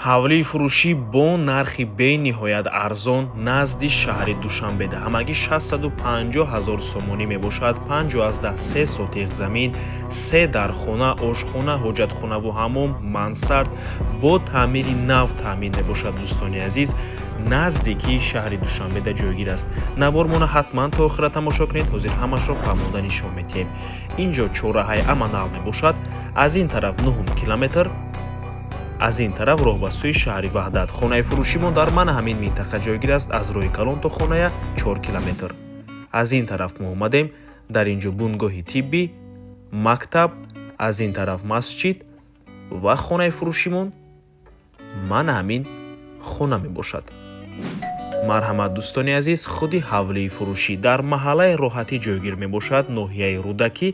Ҳавлии фурӯшӣ бо нархи бениҳоят арзон назди шаҳри Душанбеда ҳамагӣ 650 ҳазор сомонӣ мебошад. 5,3 сотих замин, се дархона, ошхона, ҳоҷатхонаву ҳаммом, мансард бо таъмири нав таъмин мебошад. Дӯстони азиз, наздикии шаҳри Душанбеда ҷойгир аст. Навормона ҳатман то охира тамошо кунед. Ҳозир ҳамашро фаҳмонда нишон медиҳем. Ин ҷо чорраҳаи Аманал мебошад. Аз ин тараф нуҳум километр, аз ин тараф роҳ ба сӯи шаҳри Ваҳдат. Хонаи фурӯшимон дар мана ҳамин минтақа ҷойгир аст. Аз роҳи калон то хоная 4 километр. Аз ин тараф мо омадем, дар ин ҷо бунгоҳи тиббӣ, мактаб, аз ин тараф масҷид ва хонаи фурӯшимон мана ҳамин хона мебошад. Марҳамат, дӯстони азиз, худи ҳавлии фурӯшӣ дар маҳаллаи Роҳатӣ ҷойгир мебошад, ноҳияи Рӯдакӣ.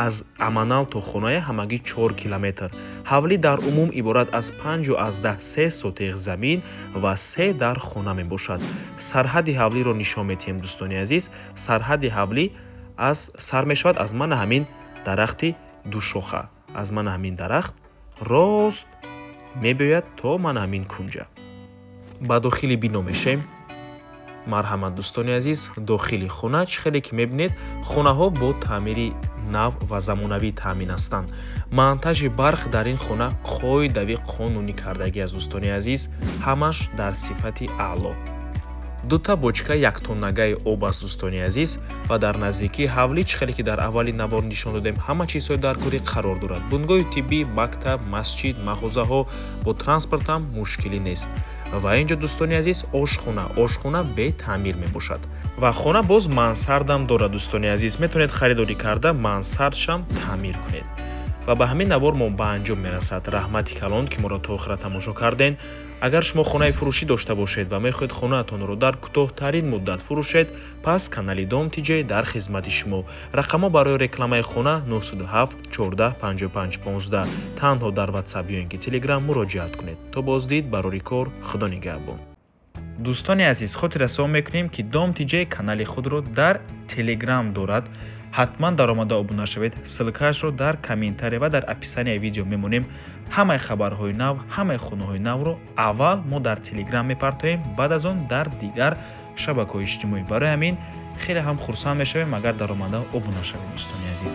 Аз Аманал то хоная ҳамагӣ 4 километр. Ҳавлӣ дар умум иборат аз 5,3 сотих замин ва се дар хона мебошад. Сарҳади ҳавлиро нишон медиҳем, дӯстони азиз. Сарҳади ҳавлӣ аз сар мешавад аз мана ҳамин дарахти душоха. Аз мана ҳамин дарахт рост мебиёяд то мана ҳамин кунҷа. Ба дохили бино мешавем. Марҳамат, дӯстони азиз, дохили хона. Чӣ хеле ки мебинед, хонаҳо бо таъмири нав ва замонавӣ таъмин ҳастанд. Монтажи барқ дар ин хона қоидави қонунӣ кардагӣ аст. Дӯстони азиз, ҳамаш дар сифати аъло. Дута бочка яктоннагаи об аст, дӯстони азиз. Ва дар наздикии ҳавлӣ, чӣ хеле ки дар аввали навор нишон додем, ҳама чизҳои даркорӣ қарор дорад: бунгоҳи тиббӣ, мактаб, масҷид, мағозаҳо. Бо транспортам мушкилӣ нест. Ва ин ҷо, дӯстони азиз, ошхона. Ошхона бетаъмир мебошад ва хона боз мансардам дорад. Дӯстони азиз, метавонед харидорӣ карда, мансардшам таъмир кунед. Ва ба ҳамин навор мо ба анҷом мерасад. Раҳмати калон, ки моро то охира тамошо карден. Агар шумо хонаи фурӯшӣ дошта бошед ва мехоҳед хонаатонро дар кӯтоҳтарин муддат фурӯшед, пас канали Дом Тиҷей дар хизмати шумо. Рақамҳо барои рекламаи хона 907 14 55 15. Танҳо дар Ватсап ё ин ки Телеграм муроҷиат кунед. То боздид, барори кор, Худо нигаҳбон. Дӯстони азиз, хотиррасон мекунем, ки Дом Тиҷей канали худро дар Телеграм дорад. Ҳатман даромада обуна шавед. Ссылкаашро дар комментария ва дар описанияи видео мемонем. Ҳамаи хабарҳои нав, ҳамаи хонаҳои навро аввал мо дар Телеграм мепартоем, баъд аз он дар дигар шабакаҳои иҷтимоӣ. Барои ҳамин хеле ҳам хурсанд мешавем, агар даромада обуна шавед, дӯстони азиз.